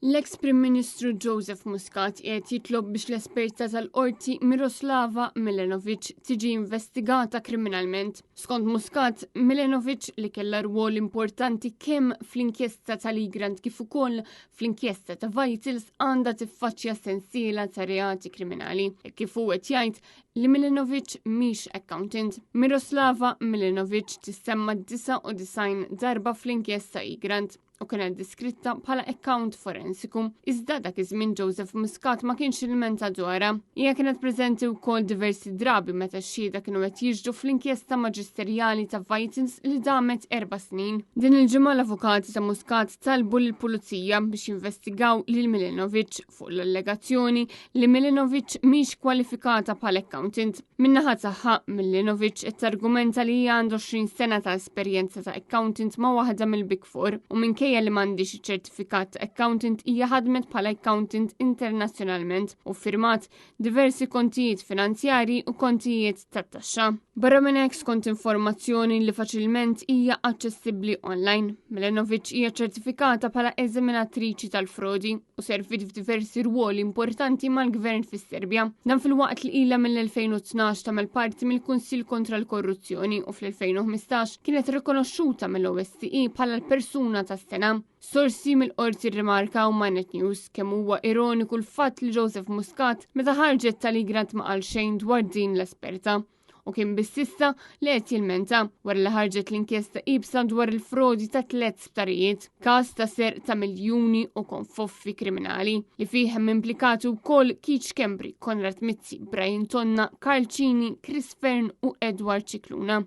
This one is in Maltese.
L-eks Prim Ministru Joseph Muscat qiegħed jitlob biex l-esperta tal-qorti Miroslava Milenovic tiġi investigata kriminalment. Skont Muscat, Milenovic li kellha rwol importanti kemm fl-inkjesta tal-Egrant kif ukoll fl-inkjesta ta' Vitals għandha tiffaċċja sensiela ta' reati kriminali. E kif hu qed jgħid li Milenovic mhix accountant. Miroslava Milenovic tissemma 99 darba fl-inkjesta Egrant u kienet diskritta bħala account forensiku. Iżda dak iż-żmien Joseph Muscat ma kienx ilmenta dwarha. Hija kienet preżenti wkoll diversi drabi meta x-xhieda kienu qed jiġdu fl-inkjesta maġisterjali ta' Vitals li damet 4 snin. Din il-ġimgħa l-avukati ta' Muscat talbu lill-pulizija biex jinvestigaw lil Milenovic fuq l-allegazzjoni li Milenovic mhix kwalifikata bħala accountant. Min-naħa tagħha, Milenovic qed targumenta li hija għandha 20 sena ta' esperjenza ta' accountant ma' waħda mill-Big Four u minkejja li m'għandix ċertifikat ta' accountant, hija ħadmet bħala accountant internazzjonalment u firmat diversi kontijiet finanzjari u kontijiet tat-taxxa. Barra minn hekk, skont informazzjoni li faċilment hija aċċessibbli online, Milenovic hija ċertifikata bħala eżaminatriċi tal-frodi u servit f'diversi rwoli importanti mal-gvern fis-Serbja. Dan filwaqt li ilha mill-2012 tagħmel parti mill-Kunsill kontra l-Korruzzjoni u fl-2015 kienet rikonoxxuta mill-OSCE bħala l-persuna tas-sena. Sorsi mill-qorti rrimarkaw ma' Net News kemm huwa ironiku l-fatt li Joseph Muscat meta ħarġet tal-Egrant ma qal xejn dwar din l-esperta u kien biss issa li qed jilmenta wara li ħarġet l-inkjesta iebsa dwar il-frodi ta' tliet sptarijiet, każ ta' serq ta' miljuni u konfoffi kriminali li fih hemm implikati wkoll Keith Schembri, Konrad Mizzi, Brian Tonna, Karl Cini, Chris Fearne u Edward Scicluna.